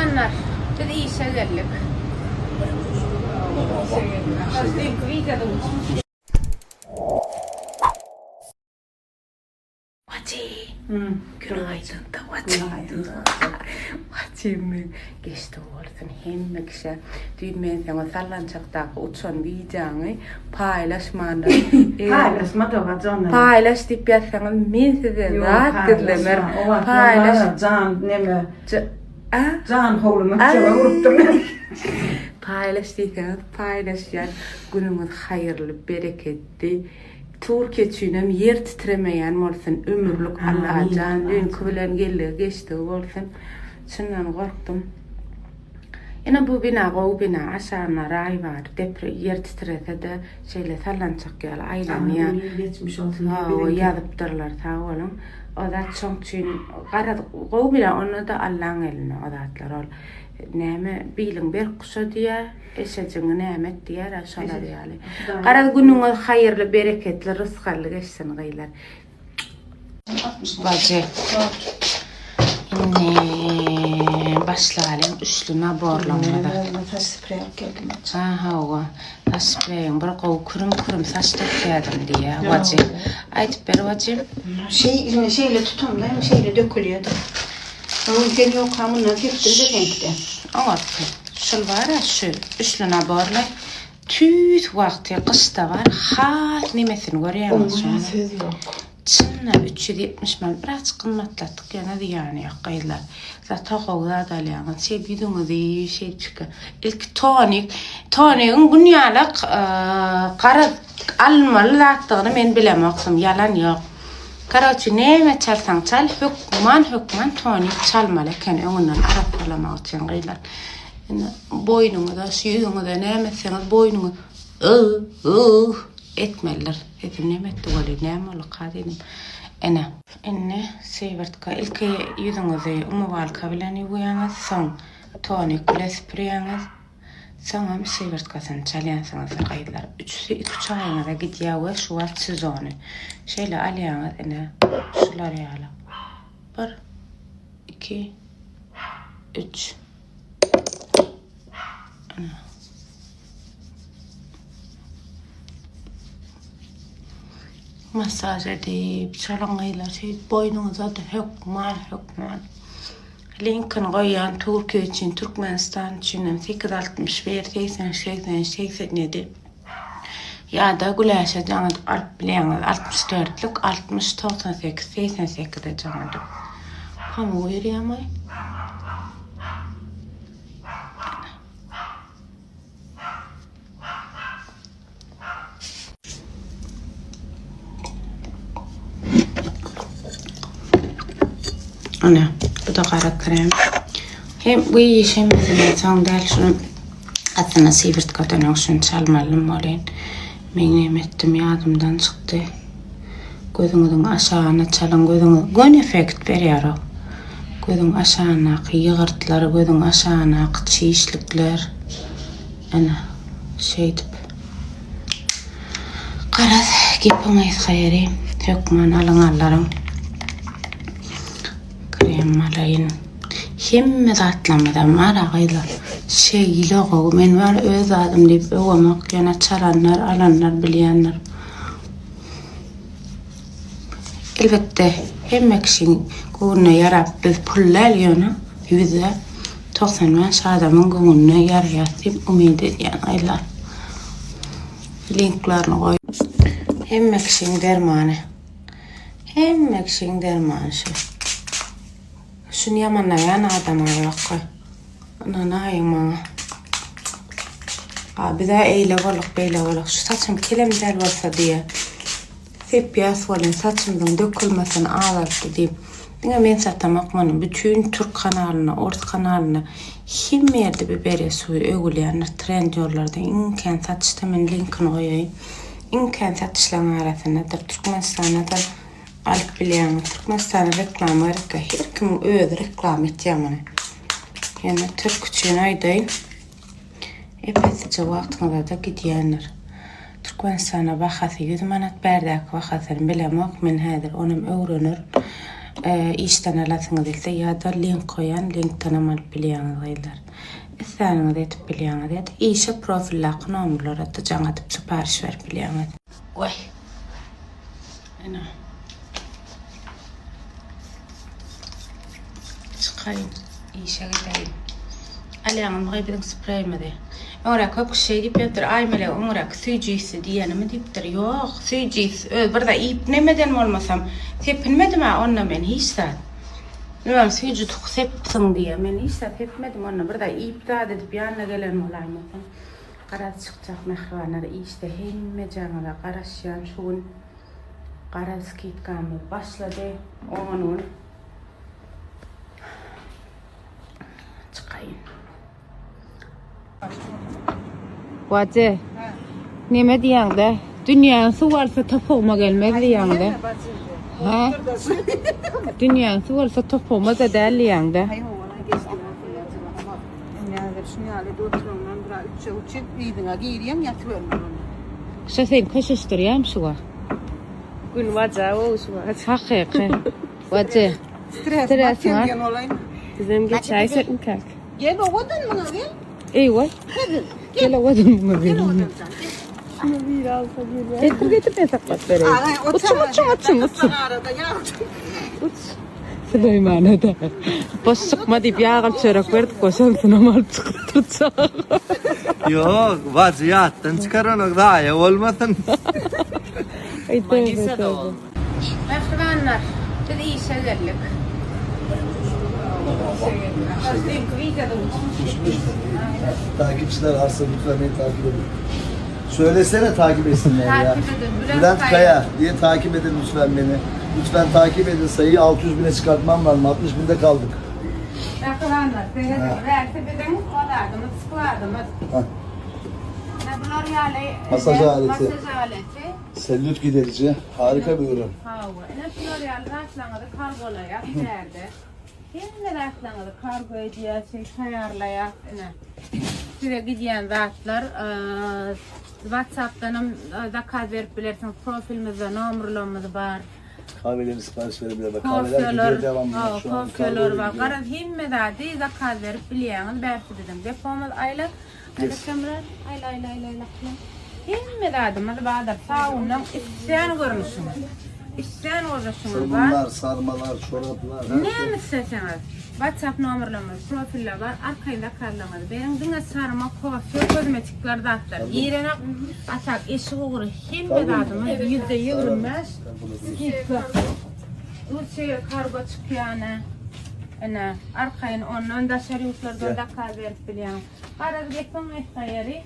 Janlar, biz işe geldik. Düýnki wideoda Wajy. Günaýdyn-da wajy. Wajy men geçdi bolsun hemme kişä. Düýn men saňa sallançakdaky uçan wideoňy paýlaşmandyr. Paýlaşma-da wajy ony. Paýlaş diýip ýazsaňyz men size zat gizlemerin. Paýlaş. Jan neme? A? Jan howluma çöge urupdyr. Paýlaş diýseňiz paýlaşýan. Günüňiz haýyrly, bereketli. Türkiýe üçinem ýer titremeýän bolsun ömürlik Allajan düýnki bilen geldigi geçdigi bolsun çyndan gorkdum. Ine bu bina gowy bina aşagynda raý bar depre ýer titresede şeýle sallançak ýaly aýlanýar. Geçmiş olsun. Hawa ýazypdyrlar sag boluň. O zat şoň üçin garaz gowy bina onda-da Allaň elinde o zatlar ol näme biliň berk guşa diýýär. Eşejigiňi näme et diýer-ä şolar ýaly. Garaz günüňiz haýyrly, bereketli, rysgally geçsin gyzlar. Bajy. Indi başlalyň üçli naborlaryňyza. Saç spreý alyp geldim. Ha, hawa. Saç spreýiň bir gowy kürüm-kürüm saç dökýädim diýýä bajy. Aýdyp ber bajym. Şeý, indi şeýle tutamda hem şeýle dökülýär-de. Öň sen ýokka mundan sepdim-de seňkide. Oňartdy. Şul bar-a şu üçli naborly tüýs wagty gyşda bar has nemesini görýäňiz Oňa şonuň. söz ýok. Çyndan 370 manat birazjyk gymmatlatdyk ýöne zyýany ýok gyzlar. Zata gowy zat alýaňyz. Şeýdip ýüzüňizi şeýdip ilki tonik tonigiň gün ýalak garaz alynmaly zatdygyny men bilemokdym ýalan ýok. Karoçi näme çalsaň çal hökman hökman tonik çalmaly eken öňünden arassalamak üçin gyzlar. Indi boýnuňyza şu ýüzüňize näme etseňiz boýnuňyz yh etmelidir. Sesim näme etdi weli näme bolduka diýdim. Ene. Indi sywertka ilki ýüzüňizi umywalka bilen ýuwýaňyz soň tonik bilen süpürýäňiz. Soňam sywyrtgasyny çalýansyňyzdyr gyzlar. Üçüsi iki-üç aýyňyza gidýär we şu wagt sezony. Şeýle alýaňyz ine şular ýaly. Bir, iki, üç. Ine. Massaž edip çalyň gyzlar şeýdip boýnuňyza-da hökman hökman. Linkini goýýan Türkiýe üçin Türkmenistan üçinem 861 83 83 87 ýa-da Güläşe jaň edip alyp bilýäňiz 64-lük 60 98 88-e jaň edip. Pamuk berýärmi? Ana, bu da gara krem. Hem bu iş hemmesinden soň däl şunu aslynda sywyrtgadan öň şuny çalmalym bolýan. Men näme etdim ýadymdan çykdy. Gözüňiziň aşagyna çalyň gözüňiz göni effekt berýär o. Gözüň aşagyndaky ýygyrtlar, gözüň aşagyndaky çişlikler. Ene, şeýdip. Garaz, gepiň gysga ýeri, hökman alyň allaryň. Krem alaýyn. Hemme zatlarymyzam bar-a gyzlar. Şeýle gowy. Men bar öz zadym diýip öwemok, ýöne çalanlar, alanlar bilýändir. Elbetde, hemme kişiň göwnüne ýarap biz pul däl, ýöne 95% adamyň göwnüne ýaraýas diýip umyt edýän gyzlar. Linklaryny goý. Hemme kişiň dermany. Hemme kişiň dermany şu. Şuny ýamanlaýan adama ýok goý. Ynanaýyň maňa. A biz-ä eýle bolduk, beýle bolduk. Şu saçym kelem däl bolsa diýýä. Sepýäs welin saçymyzyň dökülmesini azaltdy diýip. Diňe men satamok muny. Bütin türk kanalynda, ors kanalynda hemme ýerde biberiýa suwy öwülýändir. Trend ýollarda iň kän satyşda men linkini goýaýyn. Iň kän satyşlaryň arasyndadyr. Türkmenistanda-da Alyp bilýäňiz. Türkmenistana reklama gerekkä. Her kimiň özi reklama etýär muny. Ýöne türk üçin aýdaýyn. Epesije wagtyňyza-da gidýändir. Türkmenistana bahasy 100 manat, bärdäki bahasyny bilemok. Men häzir onam öwrenerin. Işden alasyňyz gelse ýa-da link goýan, linkdenem alyp bilýäňiz gyzlar. Isläniňizi edip bilýäňiz ýa-da işe profildaky nomerlere-de jaň edip syparyş berip bilýäňiz. Waý. Ene. Çykaýyn, işe gideýin. Alýaňyzmy gyz biziň spreýimizi? Öňräk köp kişi şeý diýip ýatyr, Aýmelek öňräk süýji ysy diýenimi diýipdir. Ýok, süýji ys, özi bir zat iýip nemeden bolmasam, sepinmedim-ä onda men hiç zat. Öňem süýji tuky sepipsiň diýýär. Men hiç zat sepmedim onda, bir zat iýip zat edip ýanyna gelen bolaýmasam. Garaz çykjak mähribanlar işde hemmejaňyza garaşýan şu gün. Garaz skidkamyz başlady 10 gün. Çykaýyn. Waje. Neme diýýäňde? Dünýäni suw alsa topugyma gelmez diýýäňde. Ha? Dünýäni suw alsa topugyma da däl diýýäňde. Şo seni köşeşdirýärmi şu wagt? Gün waja o şu wagt. Hakyky. Waje. Stres diýen bolaýyn. Bizem geçäýsek mikäk? Gel owadan muňa gel. Eýwa. Gel owadan muňa gel. Gel owadan jan. Şunu biri alsa gelýär. Getir getir men saklap bereýin. Uçuň uçuň uçuň uçuň. Uç. Süleýmana da. Boş çykma diýip ýagyl çörek berdik goşansyny alyp çykyp durjak. Ýok, wajy ýatdan çykaranok, zaýa bolmasyn. Manisada ol. Mähribanlar, biz işe geldik. Takipçiler arsa lütfen beni takip edin. Söylesene takip etsinler ya. Takip edin, Bülent Bülent Kaya. Kaya diye takip edin lütfen beni. Lütfen takip edin. Sayıyı 600 bine çıkartmam lazım. 60 binde kaldık. Mähribanlar, serediň, bärsi biziň skladymyz, skladymyz. Heh. Ne bular ýaly Masaj aleti. Masaj aleti. Selülit giderici. Harika bir ürün. Hawa, ine şular ýaly zatlaryňyzy kargolaýas bärde. Hemme zatlaryňyzy kargo edýäs, şey taýýarlaýas ine. Size gidýän zatlar WhatsApp-danam zakaz berip bilersiňiz, profilimizde nomerlarymyz bar. Kahveleri sipariş verebilir. Bak kahveler Kofeler, gidiyor devamlı. hawa, Şu an kofeler kargo bar. gidiyor. Garaz hemme zady zakaz berip bilýäňiz. Bärsi biziň depomyz aýla. Aýla Kemran, aýla aýla aýla aýla. Hemme zadymyz bardyr. Sawundan islän görnüşiňiz. Islän görnüşiňiz bar. Sabunlar, sarmalar, çoraplar. Her şey. Näme isleseňiz. WhatsApp nomerlerimiz, profiller bar. Arkaýyn zakazlaryňyzy beriň. Diňe sarma, kofe, kozmetikler zatlar. Girenek, atak, eşik ugry hemme zadymyz %25 skidka. Russiýa kargo çykýany. Ine, arkaýyn ondan daşary ýurtlardan zakaz berip bilýäň. Garaz gepiň gysga ýeri,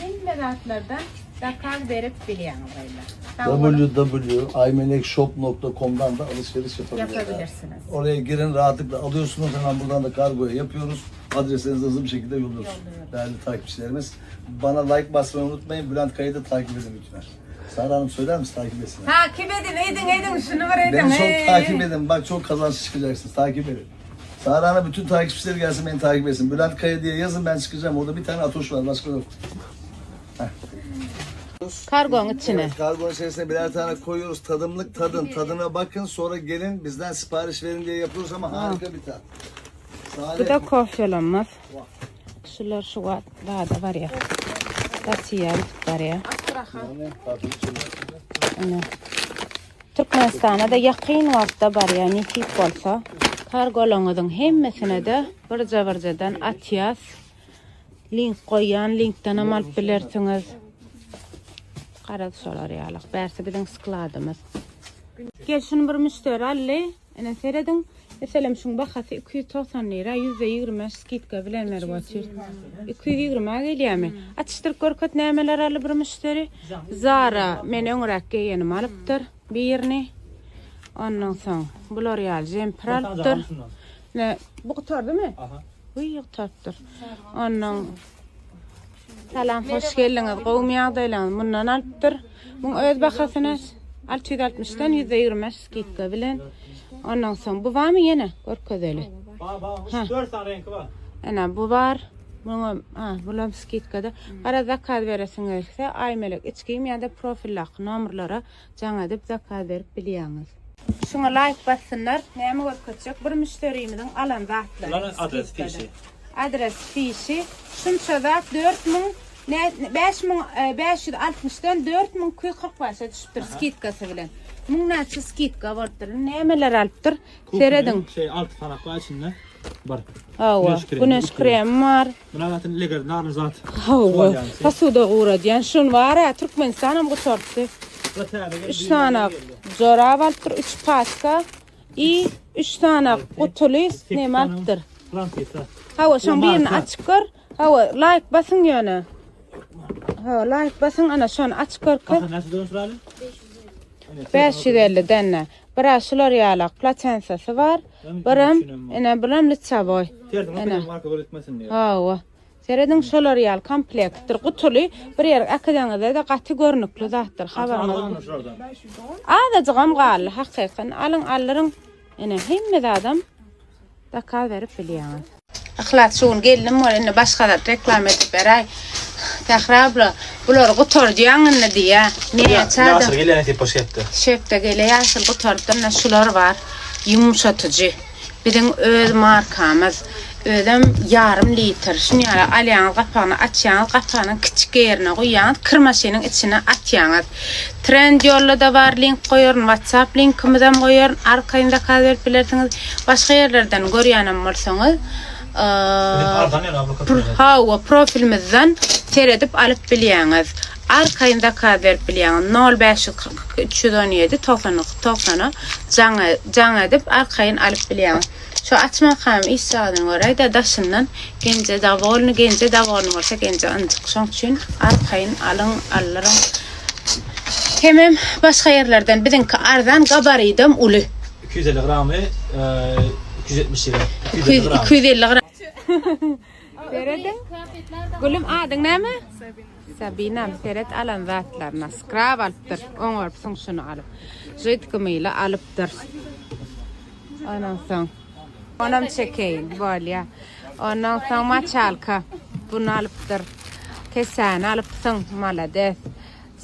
hemme zatlardan zakaz berip bilýäňiz gyzlar. Sag boluň. www.aymelekshop.com'dan da alışveriş yapabilirsiniz. Yapabilirsiniz. Oraya girin rahatlıkla alıyorsunuz hemen buradan da kargoya yapıyoruz. Adreslerinizi hızlı bir şekilde yolluyoruz. Değerli takipçilerimiz. Bana like basmayı unutmayın. Bülent Kaya'yı da takip edin lütfen. Sara Hanım söyler misin takip etsinler? Takip edin, edin, edin, şuny bir edin. Beni çok hey. takip edin. Bak çok kazançlı çıkacaksınız. Takip edin. Sara Hanım bütün takipçileri gelsin beni takip etsin. Bülent Kaya diye yazın ben çıkacağım. Orada bir tane atoş var. Başka yok. Kargoň içine. Evet, kargo içerisine birer tane koyuyoruz. Tadımlık tadın. Tadına bakın. Sonra gelin bizden sipariş verin diye yapıyoruz ama harika bir tat. Bu Salih. da kofelanmaz. Şular şu zada barýar. Gaçýar, barýar. Ine. Türkmenistana da ýakyn wagtda barýar, nesip bolsa. Kargolaryňyzyň hemmesine de birje-birjeden atýas. Link goýýan, linkden hem alyp bilersiňiz. Garaz şolar ýaly. Bärsi biziň skladymyz. Gel şuny bir müşderi aldy. Ine serediň. Meselem şuň bahasy 290 lira, %25 skidka bilen berip otyr. 220 gelýärmi? Açyşdyryp görket nämeler aldy bir müşderi. Zara men öňräk geýenim alypdyr birini. Ondan soň bular ýaly jemper alypdyr. Ne bu gutardymy? Aha. Uy gutarypdyr. Ondan Salam, hoş geldiňiz. Gowmy ýagdaýlaryňyz? Mundan alypdyr. Muň öz bahasyny 660-dan %25 skidka bilen. Ondan soň bu barmy ýene? Görkezeli. Ba ba, Ha. 4 tane renki var. Ene bu bar. Muňa ha, bulam skidkada. Gara zakaz beresiň gelse, Aýmelek içki ýa-da profildaky nomerlere jaň edip zakaz berip bilýäňiz. Şuňa laýk bassynlar. Näme görkezjek? Bir müşderimiziň alan zatlary. Bular adres fişi. Adres fişi. Şunça zat 4000 ne 5560-dan 4245-e düşüpdir skidkasy bilen. Müň näçe skidka bolupdyr. Nämeler alypdyr? Serediň. Şey 6 tanak var içinde. Bar. Hawa, Güneş kremi, güneş iki. kremi bar. Buna zaten leger narlı zat. Hawa, Suwalýan şey. posuda guradýan. Şun bar ya, Türkmenistanam gutartdy. Bu täze geldi. 3 sany jorap alypdyr, 3 paçka i 3 sany gutuly neme alypdyr. Plantita. Hawa, şoň birini açyp gör. Hawa, like basyň ýöne. Hawa, like basyň ana şony açyp gör kız. Bakın nasıl dönüş sıralı? 550 denne. Biraz şular ýalak platensasy bar. Birim, ene birim litsaboy. Terdim Ene. benim marka gol etmesin diye. Hawa. Serediň şolar ýaly komplektdir. Gutuly bir ýere äkideňizde de gaty görnükli zatdyr. Habaryňyz. Alın şuradan. Azajygam galdy hakyky. Alyň aldyryň. Ene hemme adam zakaz berip bilýäňiz. Yhlas şu gün geldim bol indi başga zat reklama edip beräý. Sähra abla bulary gutardýaň indi diýýä. Näçe adam Ýaşyl gelýän etip boş gepdi. Şepde gele ýaşyl gutardypdyr ine şular bar. Ýumşatyjy. Biziň öz markamyz. Özem ýarym litr. Şuny ýaly alýaňyz gapagyny açýaňyz gapagynyň kiçik ýerine guýýaňyz kir maşynyň içine atýaňyz. Trendyolda-da bar link goýaryn WhatsApp linkimizem goýaryn arkaýyn zakaz berip bilersiňiz. Başga ýerlerden görýänem bolsaňyz Arzan ýöne abla köp. Hawa profilimizden seredip alyp bilýäňiz. Arkaýyn zakaz berip bilýäňiz. 0 542 317 99 90-a jaň jaň edip arkaýyn alyp bilýäňiz. Şu açmakam iş jaýyny göräýdä daşyndan genje dowolny genje dowolny bolsa genje ynjyk şoň üçin arkaýyn alyň aldyryň. Hemem başga ýerlerden biziňki arzan gabaridem uly. 250 gramy 270 lira. 250 gram. 250 gram. Serediň. Gülüm adyň näme? Sabina. Sabina seret alan zatlaryna skrab alypdyr. Oňarypsyň şuny alyp. Židki myly alypdyr. Ondan soň onam çekeýin bolýa. Ondan soň maçalka bunu alypdyr. Kesäni alypsyň malades.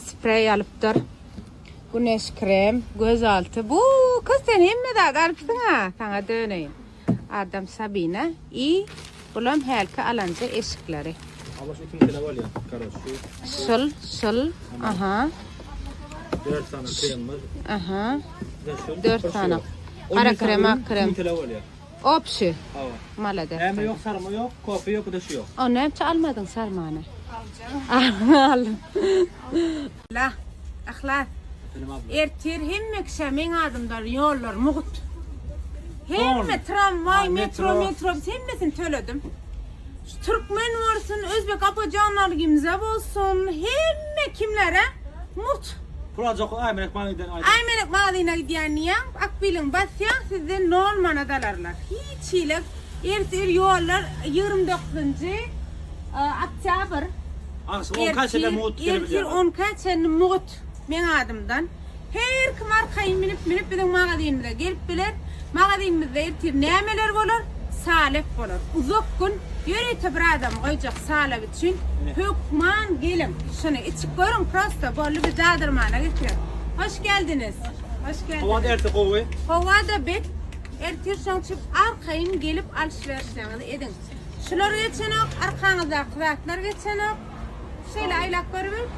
Sprey alypdyr. Güneş krem, gözalty. Bu kız sen hemme zat alypsyň ha. Sana döneýin. Adam Sabina i bulam hälki alanja eşikleri. Abla şu 2000 TL bolýar. Karoç şu Şul, şul. Aha, 4 tane krem var. aha. Bir de şu, 4 bir şu tane. yok. Qara 11 tane krem, ürün ak krem. 2000 TL bolýar. Opşi. Hawa. Malades. Äme yok, sarma yok, kofe yok, bu da şu yok. O näçe almadyň sarmany? Alacağım. Aldım. La, ahlas. Benim abla. Ertir hemme kişä meň adymdan ýollar mugt. Hemme tramway, metro, metro. metro hemmesini töledim. Şu Türkmen bolsun, Özbek apajanlar kimse bolsun, hemme kimlere mugt. Pul alacak Aymenek bana giden ay. Aymenek magazyna gidýän niýäň, Akbiliň basýaň, sizden nol manat alarlar. Hiç hili ertir ýollar 29-njy e, oktyabr Akşam 10 kaç ele muğut Ertir 10 kaçenli mugt meň adymdan. Her kim arkaýyn minip minip biziň magazynymyza gelip biler. Magazynymyzda ertir nämeler bolar? Salep bolar. Uzak gün ýörite bir adam goýjak salep üçin. Hökman gelin. Şunu içip görün prosta bolly bir dadyrmana getirin. Hoş geldiniz. Hoş geldiniz. Hava da erti gowy. Hava da bet. Ertir şoň üçin arkaýyn gelip alışverişleriňizi edin. Şular geçenok, arkaňyzdaky zatlar geçenok. Şeýle aýlap görüp,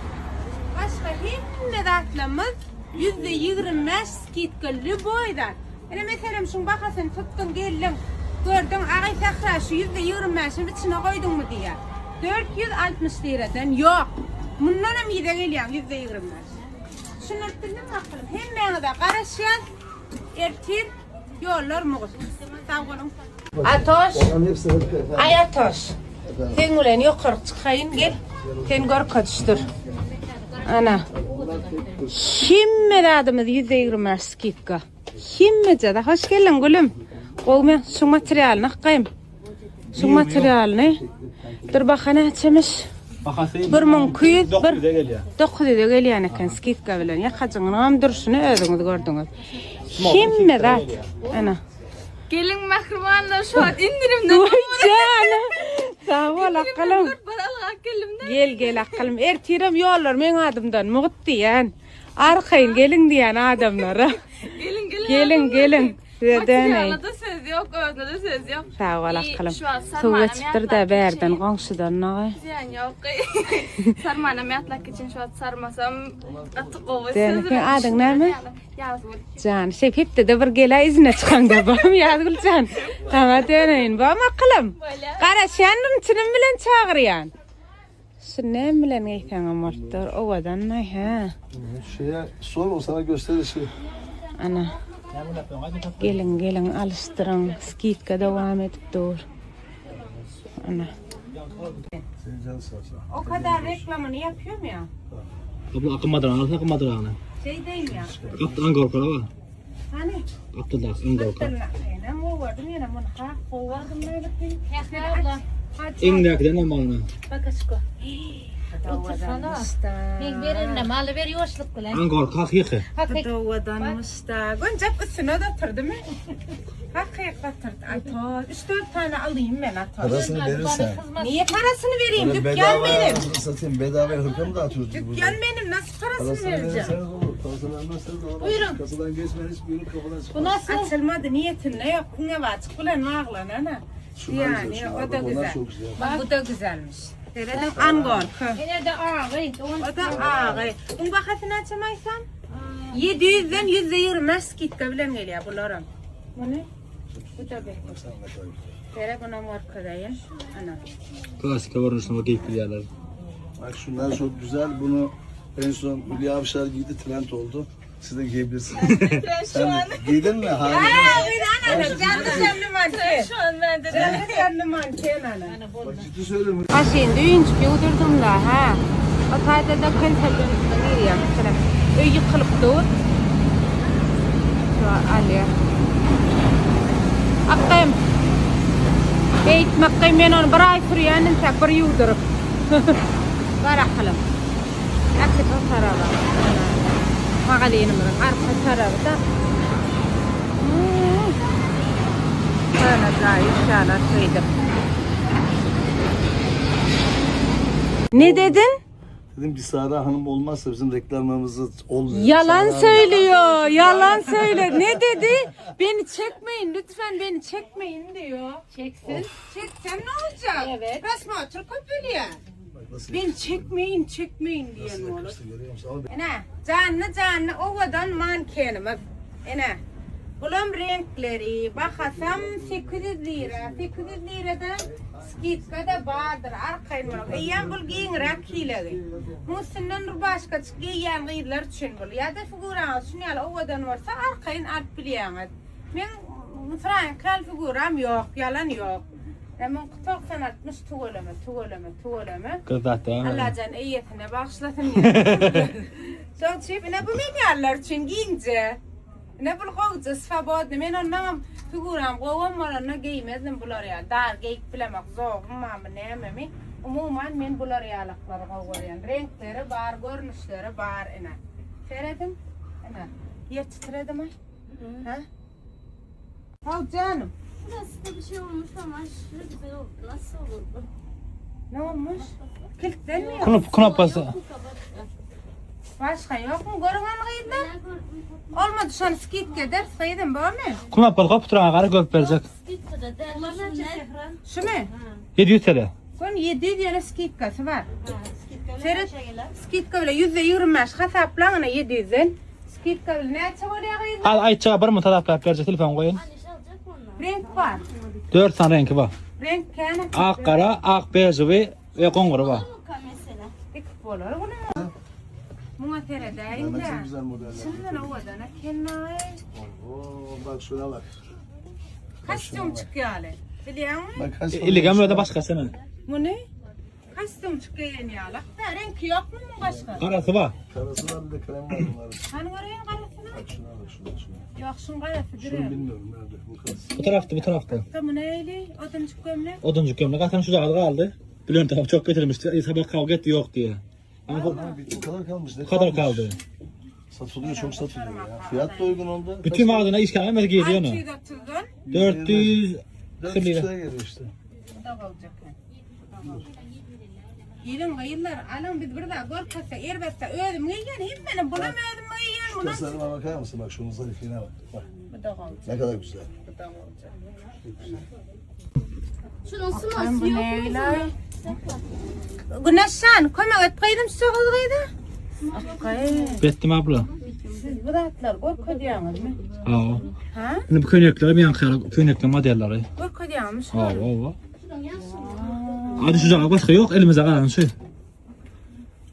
başga hemme zatlarymyz %25 skidka lüboý zat. Ene meselem şuň bahasyny tutduň geldiň. Gördüň agay Sähra şu %25-ini içine goýduňmy diýýär. 460 liradan ýok. Mundan hem ýüze gelýän %25. Şunu bildim bakalım. Hemmäňize garaşýan ertir ýollar mugt. Sag boluň. Atoş, Onların hepsi hırka efendim. ay Atoş. Sen bilen ýokary çykaýyn gel. Sen görkezişdir. Ana. Hemme zadymyz %25 skidka. Hemme zada. Hoş geldin gülüm. Gowy şu materialyny akayım. Şu materialyny. Dur bakana açmış. Bakası 1200 bir 900'e geliyor. 900'e gelýän eken skidka bilen. Ýakajyňyň hem durşuny özüňiz gördüňiz. Hemme zat. Ana. Gelin mehribanlar şu an indirimde. Oy canım. Sag bol akylym. Bir alga kelimde. Gel gel akylym. Ertirem ýollar meň adymdan mugt diýen. Arkaýyn gelin diýen adamlara. Gelin gelin. Gelin gelin. Size döneýin. Materiala da söz yok, özüne de söz yok. Sag bol İyi, akylym. şu an Suw sarmanam geçipdir de ýatlap bärden geçeyim. goňşudan nogay. Ziyan yok. Sarmanam ýatlak geçen şu wagt sarmasam gaty gowy. Döne, Söz seň adyň näme? Ýazgül. Jan, şey hepdede bir gele izine çykaňda bam Ýazgül jan. Saňa döneýin bam akylym. Garaşýandyryn çynym bilen çagyrýan. Şu näme bilen geýseňem bolupdyr, owadanlaý hä. Şeye sor o sana gösterir şey. Ana. Geliň, geliň alyşdyryň. Skidka dowam edip dur. Ana. Senin canın sağ olsun. O kadar reklamını yapıyorum ya. Abla akılmadır anasını akılmadır anı. Şey değil ya. Kaptı angor kara var. Hani Kaptı da angor kara. Ýene owardım ýene bunu ha owardım böyle. Eňdäkiden almalyny. Bakaşko. Otursana. Men berenine maly ber ýuwaşlyk bilen. Angor kak ýyky. Dowadanmyş da. Göncep üstüne de oturdu mu? Hakikat Ato. 3-4 tane alayım ben Ato. Parasını verirsen. Niye parasını vereyim? Böyle Dükkan bedava benim. anasını satayım. Bedava hırka mı dağıtıyoruz biz burada? Dükkan benim. Nasıl parasını Parasını vereceğim? verirseniz olur. Parasını vermezseniz olmaz. Buyurun. Kasadan geçmeyen hiçbir ürün kafadan çıkmaz. Bu nasıl? Açılmadı niyetin ne yok. Ne var? Çık ulan ağlan ana. Şunlar Yani güzel, şunlar. o da Bak, onlar güzel. çok güzel. Bak bu da güzelmiş. Deredim angor. Ene de agy. O da agy. Bunun bahasını açamaysan? 700'den %20 skidka bilen geliyor bularam. Bu ne? Bu da be. Baksana ne kadar güzel. Dere buna morkadayım. Ana. Klasik görünüşüne giyip bilýärler. Bak şunlar çok güzel. Bunu en son Hülya Avşar giydi. Trend oldu. Siz de giyebilirsiniz. Sen de giydin mi? Harika. Ana canlı canlı manken. Şu an bende de. Canlı canlı manken ana. Bak ciddi söylüyorum. Ha şimdi üyüncük yudurdum da ha. O taýda da konserden üstüne girýär mesela. Öý ýykylyp dur. Şu alýar. Akgym. Beýtmek men ony bir aý sürýän intäk bir ýuwduryp. Bar akylym. Äkit o taraba. Magazinimiziň arka taraby da. Hmm. Köne jaýy şalar şeýdip. Ne dedin? Dedim ki Sara Hanım olmazsa bizim reklamımız olmuyor. Yalan Sara Hanım- söylüyor. Yalan söylüyor. Ne dedi? Beni çekmeyin lütfen beni çekmeyin diyor. Çeksin. Çeksem ne olacak? Evet. Resmen otur köpülüyor. Bak nasıl Beni çekmeyin çekmeyin diyen Nasıl olur. yakıştı görüyor musun? Ama Ene canlı canlı owadan mankenimiz. Ene. Bulam renkleri bahasam 800 lira. 800 liradan skidka da bardyr arkaýyn boluň. Eýýäm bul giňräk hilegi. Musundan rubaşka çyk giýen gyzlar üçin bul. Ýa-da figuraňyz şun ýaly owadan bolsa arkaýyn alyp bilýäňiz. Men Mısraýyn kal figuram ýok, ýalan ýok. Men 90 60 tüweleme, tüweleme, tüweleme. Gyzat da. Allajan eýesine bagyşlasyn. Şoň üçin ine bu men ýalylar üçin giňje. Ine bul gowja swobodny. Men ondan figuram gowam bolanda geýmezdim bular ýaly. Dar geýip bilemek zogum mamy nämemi. Umuman men bular ýalyklary gowy görýän. Reňkleri bar, görnüşleri bar ine. Seredin. Ine. Ýer titredimi? Ha? Haw janym. Burası da bir şey olmuş ama aşırı güzel oldu. Nasıl olur bu? Ne olmuş? Kilitlenmiyor. Knop knopasy. Başga ýokmy? Görüň gyzlar. Olmadı şony skidka eder, gyzym, bormy? Knopal gop turana gara görüp berjek. Şumy? 700 TL. Son 700 ýene skidkasy bar. Seret, skidka bile %25 hasaplaň ana 700-den. Skidka bile näçe bolýar gyzlar? Al aýtça bir mi taraplap berjek telefon goýun. Renk bar. 4 tane reňki bar. Renk käne. Ak gara, ak bežewi we goňury bar. Mesela. Dikip bolar bunu. Muňa seredäýin Bak de. çok güzel modeller. Şundan owadan kennaý. Oo, bak şuna bak. Kostüm çykýaly. Bilýäňmi? Bak kaç Illigem öde başgasyny. Muny kostüm çykýan ýaly. Da reňki ýokmy muň başga? Garasy bar. Karası var bir de krem var bunların. Hani göreyim garasyny? Bak şuna bak şuna şuna. Ýok, şuň garasy Şunu direm. bilmiyorum nerede bu karası. Bu tarafta, bu tarafta. Bu neýli? Oduncuk gömlek. Oduncuk gömlek. Zaten şu da kaldı. Bülent abi çok getirmişti. E, Sabah kavga etti yok diye. Ama bu Ha, bir- o kadar kalmış. Ne bu kadar kalmış? kaldı. Satılıyor çok satılıyor ya. Fiyat da uygun oldu. Bütün mağazına iş gelmez giydi onu. 630-dan 400 400 lira. lira geliyor işte. Bu da bolacak. Gelin gyzlar, alyň biz bir daha görkese, erbetse özüm geýen, hemmenem bulam özüm geýen. Şu tasarıma bakar mısın? Bak şunun zarifliğine bak. Bak. Bu da olacak. Ne kadar güzel. Bu da olacak. Şunun sıması Bu yok. neyle? Güneşan, kömek et gyzym şu gyz gyzy. Bettim abla. Siz bu zatlar görkezýäňizmi? Ha. Ha? Şimdi bu köynekleri bir yankı köynekli modelleri. Görkezýäňizmi Ha, şular? ha, Hadi şu cak başka yok elimize kalan şu.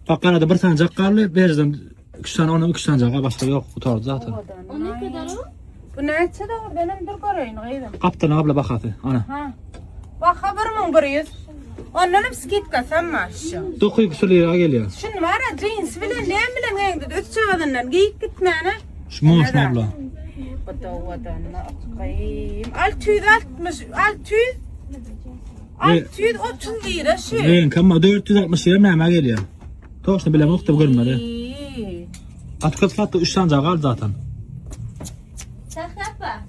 Bak arada bir tane cak kaldı. Berden 3 tane ona 3 tane cak başka yok. Kurtardı zaten. O ne kadar o? Bu näçe dogry? Benim dur göreýin gyzym. Kaptan abla bak hadi. Ana. Ha. Baha 1100. Ondan hem skitka sen var şu. 900 küsur lira geliyor. Şunu var ya jeans bilen ne bilen geýdi. Üç çağadından giyip gitmäne. Şu monş mu abla? Bu da owadanna okayım. 660 600 630 lira şu. Renk ama 460 lira meme geliyor. Doğrusu bile yok da görmedi. İyi. Atkı sattı 3 tane cak aldı zaten. Sahrapa.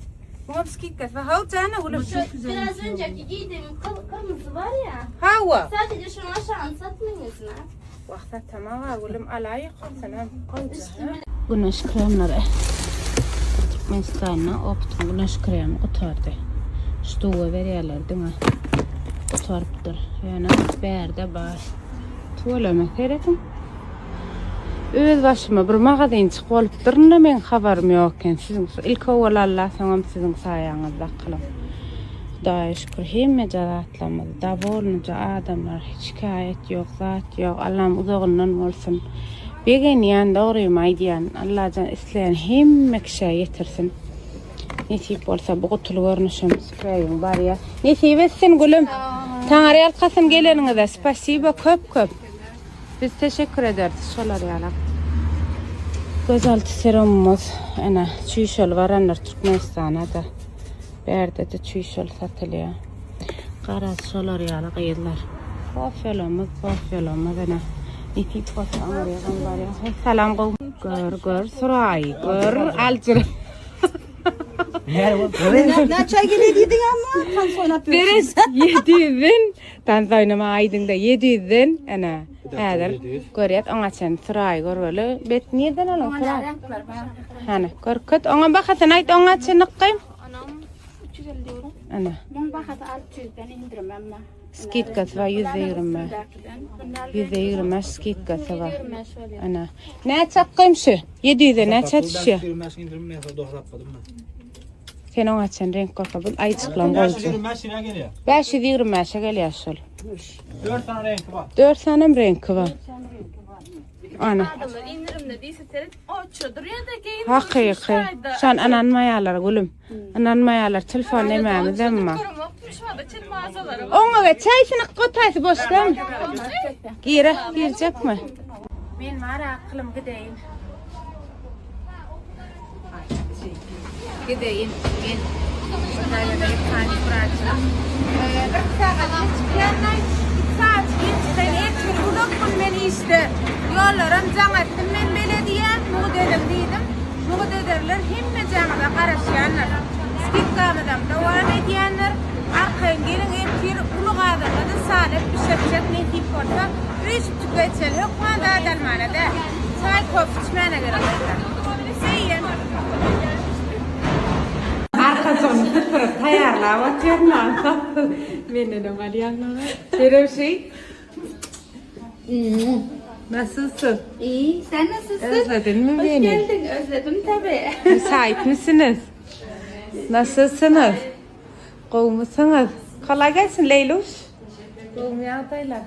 Bu skitka. Ha jana oğlum. Şu biraz önceki giydiğim kır- kırmızı var ya. Hawa. Sadece şunu aşağını satmıyorsun ha. Wagta tamam oğlum alaý sana. Güneş kremleri. Türkmenistanda optun güneş kremi gutardy. Ştuga berýärler diňe. Gutarypdyr. Ýöne bärde bar. Tuweleme serediň. Öz başyma bir magazinçik bolupdyr, indi meň habarym ýok eken. Siziň ilk owal Allah, soňam siziň saýaňyzda akylyň. Hudaýa şükür hemmeje zatlarymyz dowolnyja adamlar hiç şikaýat ýok, zat ýok. Allam uzagyndan bolsun. Begenýän dogrymy aýdýan. Allajan isleýän hemme kişä ýetirsin. Nesip bolsa bu gutuly görnüşem spreýiň barýa. Nesip etsin gülüm. Taňry ýalkasyn geleniňize. Spasibo köp köp. Biz teşekkür ederiz şolar ýaly. Gözaltı serumumyz ene çüýşeli baranlar Türkmenistana da. Bärde de çüýşeli satylýar. Garaz şolar ýaly gyzlar. Kofelamyz, kofelamyz ene. Nesip bolsa aňyrýagam barýa. Hey, salam gowy. Gör, gör, suraý, gör, aljyr. Ne çay geliyor dedin ama tam sonra Beres 700-den tans oýnama aýdyňda 700-den ene. Häzir görýät oňa çen suraý görmeli. Bet nirden alyň suraý? Hany görket oňa bahasyny aýt oňa çen nykgym. Anam 350 euro. Ana Bunun bahası 600'den indirim ama. skidkasy bar 120. 120 skidkasy bar. Ana. Näçe akgym şu? 700-e näçe düşýär? 25 indirim ben doğru atladım ben. Sen oňa çen renk gorka bul aýjyklan goýjy. 525 lira geliyor. 525-e gelýär şol. 4 tane renki var. 4 sanem reňki bar. Ana. Adamlar indirimde değilse seret oçudur ya da giyin. Hakyky. Şan ynanmaýarlar gülüm. Ynanmaýarlar telefon nemämiz emma. Şu mağazalara Oňa we çaýsyny gotaýsy boşdam. Gire, girecekmi? Men bar akylym gideýin. Gideýin. Men Bir sagat çykýandan, iki saat geçden ertir uzak gün men işde. Ýollaram jaň etdim men belediýä, mugt ediň diýdim. Mugt ederler hemme jaňyza garaşýanlar. Skidkamyzam dowam edýänler. Arkaýyn geliň ertir uly gazanda-da salep bişirjek nesip bolsa. Üýşüp tüpe içeli hökman zat almana däl. Çaý kofe içmäne gerek gyzlar. Söýýän. Arkajygyny süpürip taýýarlap otyryn Menden öň alýanlar. Serem şey. Nasılsın? İyi, sen nasılsın? Özledin mi Hoş beni? geldin, özledim tabii. Müsait misiniz? Nasılsınız? Gowy mysyňyz? Kolay gelsin Leyluş. Gowymy ýagdaýlar?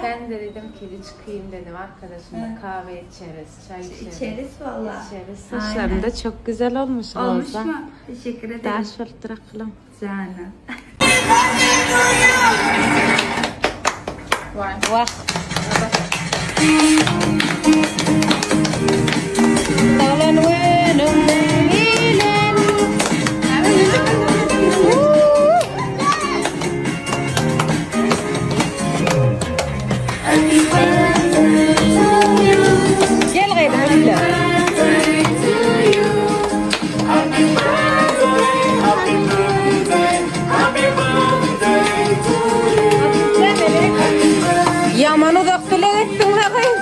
Ben de dedim ki bir çıkayım dedim arkadaşımla kahve içeriz, çay içeriz. İçeriz valla. İçeriz. Saçların da çok güzel olmuş. Olmuş Ozan. mu? Teşekkür ederim. Daş bolupdyr akylym. Canım. Wah. Doglan günüň bilen. Gel gaýda üfle. Ýaman uzak dileg etdiň la gyz.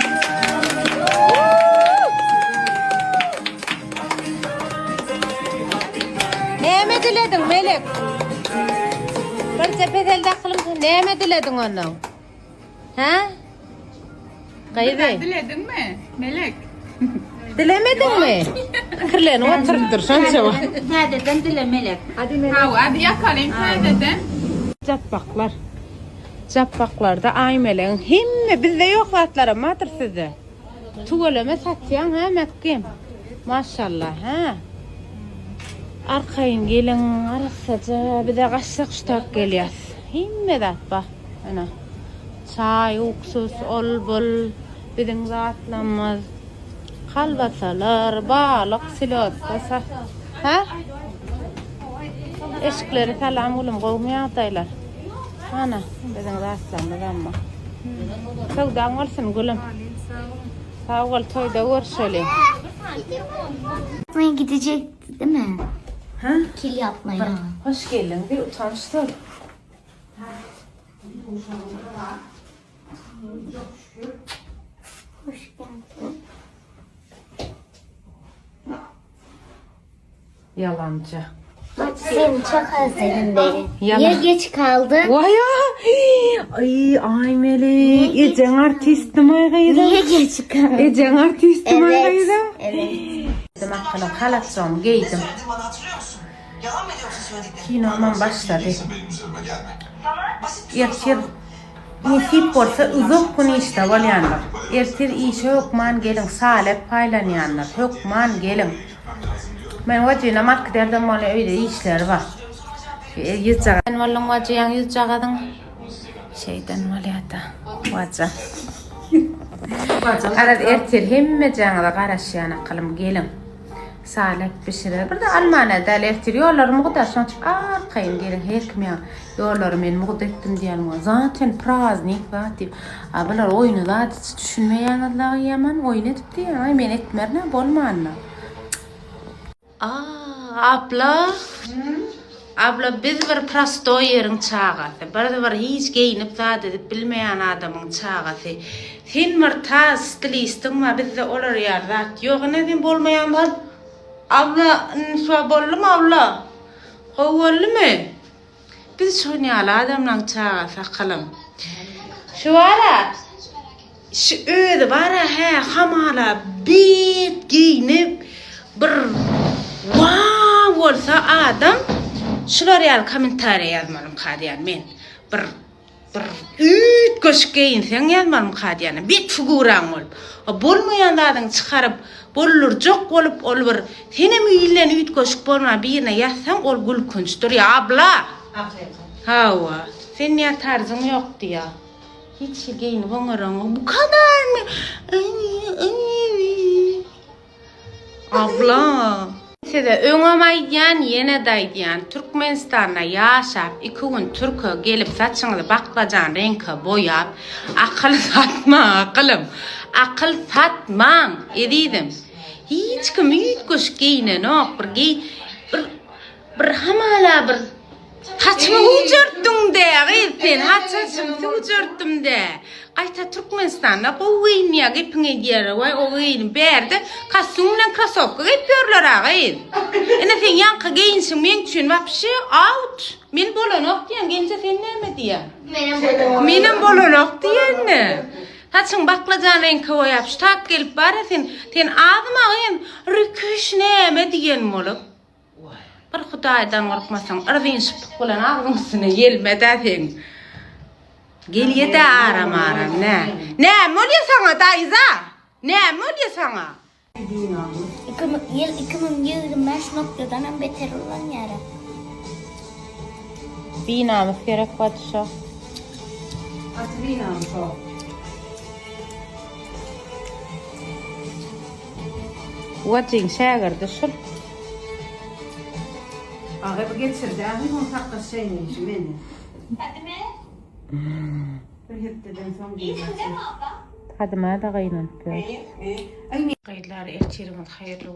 Näme dilediň ondan? Hä? Gyzy. Diledin mi? Melek. Dilemediňmi? Pikirlenip oturypdyr şonça wagt. Täzeden dile Melek. Hawa, hadi ýakalyň täzeden. Japbaklar. Japbaklarda Aýmelegiň hemme bizde ýok zatlaram bardyr sizde. Tüweleme satýaň hä Mekgim. Maşallah hä. Arkaýyn geliň arassaja bize gaçsak şutak gelýäs. Hemme zat bar. Ene. Çaý, uksus, ol bul biziň zatlarymyz. Kalbasalar, balyk, selodka sa. Hä? Eşikleri salam gülüm gowmy ýagdaýlar? Ana biziň zatlarymyz amma. Söwdaň bolsun gülüm. Sag bol toýda görüşeli. Yapmaya gidecekti değil mi? Ha? Kil yapmaya. Hoş geldiň bir utançsyz. Hoş geldin. Ýalançy. Seni çok özledim beni. Yalan. Niye geç kaldın? Waý Ay ay Melek, ejeň artistim ay gyzym. Niye geç kaldın? Ejeň artistim ay Evet. gyzym. Evet. Akylym halatjygymy geýdim. Kinomam başlady. Ertir nesip bolsa uzak gün işde bolýanlar. Ertir işe hökman geliň, salep paýlanýanlar. Hökman geliň. Men wajynam alyp giderdim ony öýde işleri bar. Ýüzjagaz. Sen bolduň wajyň ýüzjagazyň. Şeýden bolýada. Waja. Garaz ertir hemmejaňyza garaşýan akylym geliň. Salep bişirer. Bir de almana däl ertir ýollary mugt şoň üçin arkaýyn geliň her kim ýa ýollary men mugt etdim diýen bol. Zaten praznik zat diýip. A bular oýny zat hiç düşünmeýäňiz lagy ýaman oýun edip diýýän. Aý men etmerin-ä bolmanda. Aa abla. Abla biz bir prostoý ýeriň çagasy. Bir bir hiç geýinip zat edip bilmeýän adamyň çagasy. Sen bir taz stilistiň bar bizde olar ýaly zat ýok ine sen bolmaýan zat. Abla indi şo boldumy abla? Gowy boldumy? Biz şon ýaly adamlaň çagasy akylym. Şu bara şu özi bara hä hamala bet geýnip bir waw bolsa adam şular ýaly kommentariýa ýazmalymka diýýän men. Bir bir üýtgeşik geýinseň ýazmalymka diýýän. Bet figuraň bolup. A bolmaýan zadyňy çykaryp boldurjak bolup ol bir senem ilden üýtgeşik bolman birine ýazsaň ol gülkünçdir ýa abla. Hawa. Sen niýe tarzyň ýok diýýä. Hiç hili geýnip oňaraňok. Bu kadarmy? Abla. Size öňem aýdýan, ýene-de aýdýan, Türkmenistanda ýaşap, iki gün türke gelip saçyňyzy baklajan reňke boýap, akyl satmaň akylym. Akyl satmaň, ezizim. Hiç kim üýtgeşik geýnenok, bir geý bir Bir hamala bir saçymy güwjertdiň-dä gyz sen, ha saçymy güwjertdim-dä. Gaýta Türkmenistanda gowy geýinýär gepiň edýärler, waý o geýnim bärde kostýum bilen krasowka geýip ýörler-a gyz. Ine seň ýaňky geýinişiň meň üçin wapşe out. Men bolanok diýýän, gelje sen näme diýýäň? Menem bolanok. Menem bolanok diýende. Saçyň baklajan reňke boýap şu tak gelip bar-a sen, sen azmy gyz, rüküş näme diýen bolup. Bir Hudaýdan gorkmasaň, yrzynşyplyk bilen agzyň üstüne ýelme-dä seň. Gelýä-dä aram-aram, nä? Näme bolýa saňa, daýza? Näme bolýa saňa? Ýyl 2025 noktadanam beter ullanýaryn. Binamys gerek patyşa. Gaty binamys o. Wajyň şägirdi şul. Aga bu geçirdi ahy on sakgyç çeýneýşi meni. Bir hepdeden soň Gadyma-da gynanyp ýör. Gyzlar ertiriňiz haýyrly.